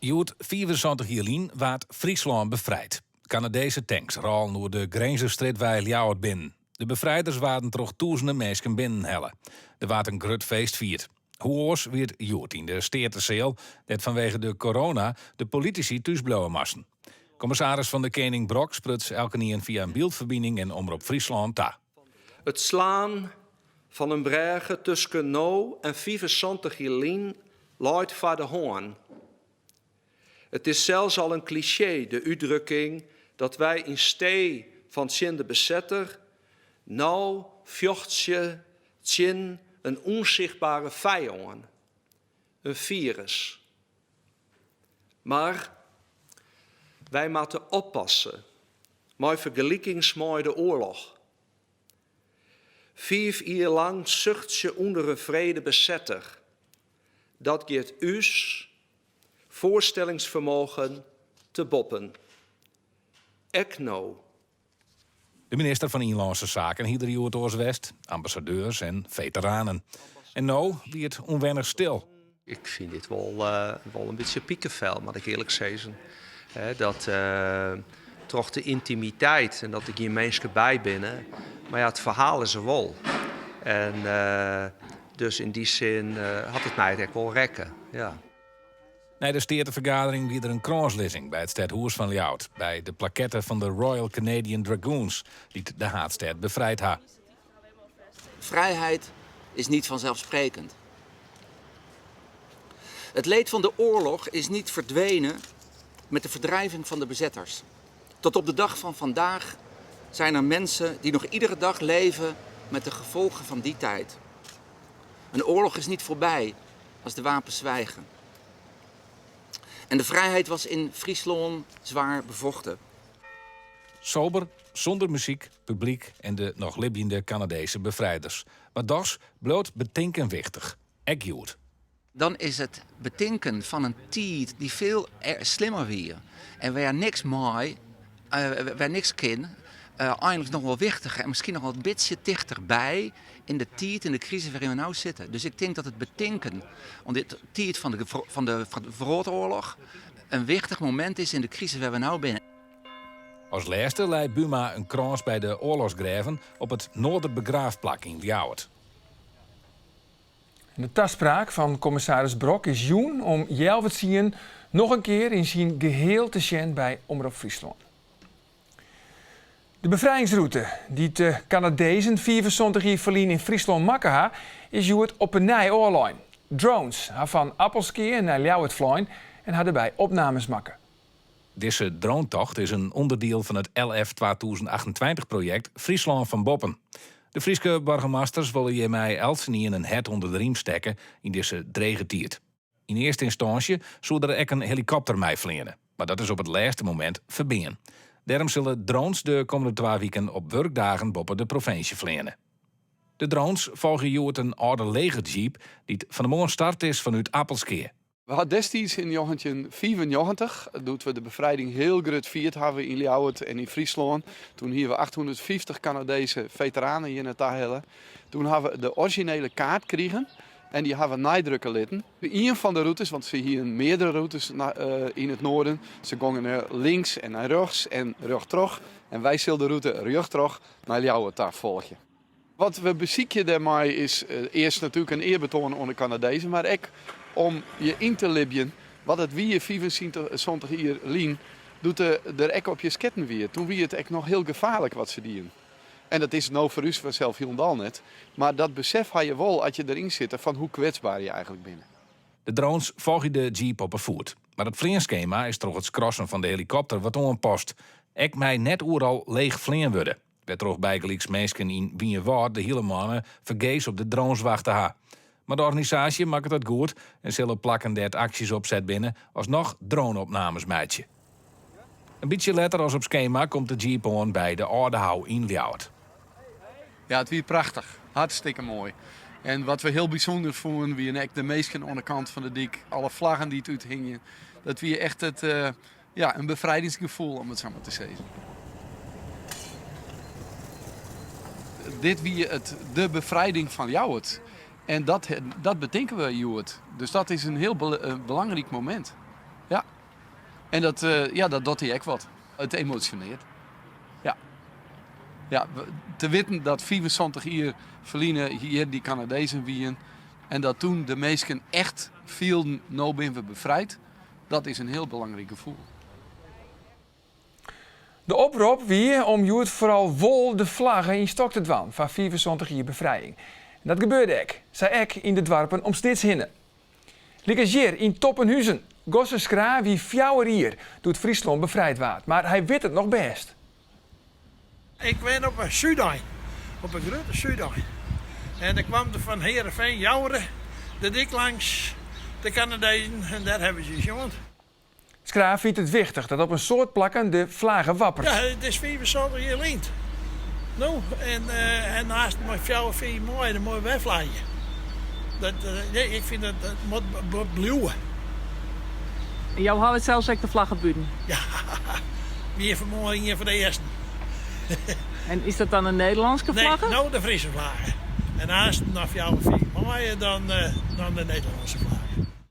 Hjoed 75 jier lyn waard Fryslân befrijd. Kanadese tanks rôlen oer de Grinzerstrjitwei Ljouwert binnen. De befrijders waarden troch tûzenen minsken binnenhelle. Der waard in grut feest fierd. Hoe oars wie it hjoed yn de Steateseal, dêr't fanwege de corona de politisy thús bliuwe moasten. Kommissaris fan de Kening Brok spruts elkenien fia in byldferbining en Omrop Fryslân ta. It slaan fan in brêge tusken no en 75 jier lyn leit foar de hân. It is sels al in klisjee, de útdrukking dat wy yn stee fan tsjin de besetter no fjochtsje tsjin in ûnsichtbere fijân, in firus. Mar wy moatte oppasse mei fergelikings mei de oarloch. Fiif jier lang suchtsje ûnder in wrede besetter, dat giet ús foarstellingsfermogen te boppen. Ek no. De minister fan Ynlânske Saken hie der hjoed oars west, ambassadeurs en feteranen. En no wie it ûnwennich stil. Ik fyn dit wol, wol in bytsje pikefel, moat ik earlik sizzen. Dat troch de yntimiteit en dat der gjin minsken by binne. Mar ja, it ferhaal is der wol. En dus yn dy sin hat it my ek wol rekke, ja. Nei de steatefergadering wie der in krânslizzing by it stedhûs fan Ljouwert, by de plakette fan de Royal Canadian Dragoons, dy't de haadstêd befrijd ha. Vrijheid is niet vanzelfsprekend. Het leed van de oorlog is niet verdwenen met de verdrijving van de bezetters. Tot op de dag van vandaag zijn er mensen die nog iedere dag leven met de gevolgen van die tijd. Een oorlog is niet voorbij als de wapens zwijgen. En de vrijheid was in Fryslân zwaar bevochten. Sober, sûnder muzyk, publyk en de noch libjende Kanadese befrijders. Mar dochs bliuwt betinken wichtich, ek hjoed. Dan is it betinken fan in tiid dy't folle slimmer wie en wêr niks mei, wêr niks kin, einliks noch wol wichtiger en miskien noch wol in bytsje tichterby yn de tiid, yn de krisis wêryn we no sitte. Dus ik tink dat it betinken oan de tiid fan de fan de Wrâldoarloch in wichtich momint is yn de krisis wêr we no binne. As lêste lei Buma in krâns by de oarlochsgrêven op it Noarderbegraafplak yn Ljouwert. De taspraak fan kommissaris Brok is jûn om 9:30 noch in kear yn syn geheel te sjen by Omrop Fryslân. De befrijingsrûte dy't de Kanadezen 75 jier ferlyn yn Fryslân makke ha, is hjoed op 'e nij ôflein. Drones ha fan Appelskea nei Ljouwert flein en ha dêrby opnames makke. Dizze dronetocht is in ûnderdiel fan it LF 2028 projekt Fryslân fan Boppen. De Fryske boargemasters wolle hjirmei eltsenien in hert ûnder de riem stekke yn dizze drege tiid. Yn earste ynstânsje soe der ek in helikopter meifleane, mar dat is op it lêste momint ferbean. Dêrom sille drones de kommende twa wiken op wurkdagen boppe de provinsje fleane. De drones folgje hjoed in âlde legerjeep dy't fan 'e moarn start is fanút Appelskea. We ha destiids yn 1995, doe't we de befrijding hiel grut fierd hawwe yn Ljouwert en yn Fryslân, toen hiene we 850 Kanadese feteranen hjir nei ta helle. Toen hawwe we de orizjinele kaart krigen en dy hawwe we neidrukke litten. Ien fan de rûtes, want se hienen meardere rûtes yn it noarden, se gongen nei links en nei rjochts en rjochttroch en wy sille de rûte rjochttroch nei Ljouwert ta folgje. Wat we besykje dêrmei is earst natuerlik in earbetoan oan de Kanadezen, mar ek om je yn te libjen wat it wie 75 jier lyn doe't der ek op je sketten wie. Toen wie it ek noch hiel gefaarlik wat se dienen. En dat is no foar ús fansels hielendal net, mar dat besef ha je wol as je deryn sitte fan hoe kwetsber je eigentlik binne. De drones folgje de jeep op 'e foet, mar it fleanskema is troch it skrassen fan de helikopter wat oanpast. Ek mei net oeral leech flean wurde. Wêrtroch bygelyks minsken yn Wynjewâld de hiele moanne fergees op de drones wachte ha. Mar de organisaasje makket dat goed en sil op plakken dêr't aksjes opset binne asnoch drone-opnames meitsje. In bytsje letter as op skema komt de jeep oan by de Aldehou yn Ljouwert. Ja, it wie prachtich. Hartstikke moai. En wat we hiel bysûnder fûnen wiene ek de minsken oan de kant fan de dyk, alle flaggen dy't úthingje. Dat wie echt it, ja, in befrijdingsgefoel om it sa mar te sizzen. Dit wie it, de befrijding fan Ljouwert. En dat, dat betinke we hjoed. Dus dat is in hiel belangryk momint. Ja. En dat, ja, dat docht dy ek wat. It emosjonearret. Ja. Ja, te witten dat 75 jier ferline hjir dy Kanadezen wienen en dat toen de minsken echt fielden, no binne we befrijd, dat is in hiel belangryk gefoel. De oprop wie om hjoed foaral wol de flagge yn stok te dwaan foar 75 jier befrijing. En dat gebeurde ek, sa ek yn de doarpen om Snits hinne. Lykas hjir yn Toppenhuzen. Gosse Skra wie 4 jier doe't Fryslân befrijd waard, mar hy wit it noch bêst. Ik wen op 'e Súdein, op 'e grutte Súdein. En der kwam der fan Heerenveen, Joure, de dyk langs de Kanadezen en dêr hawwe se sjoen. Skra fynt it wichtich dat op in soad plakken de flagge wapperet. Ja, it is 75 jier lyn. No, en, en naast mei 4, 5 maaie dan moatte wy flagje. Dat, nee, ik fyn dat dat moat, moat bliuwe. En jo hawwe sels ek de flagge bûten? Ja, wie fanmoarn ien fan de earsten. En is dat dan in Nederlânske flagge? Nee, no de Fryske flagge. En aanst noch 4, 5 maaie dan, dan de Nederlânske flagge.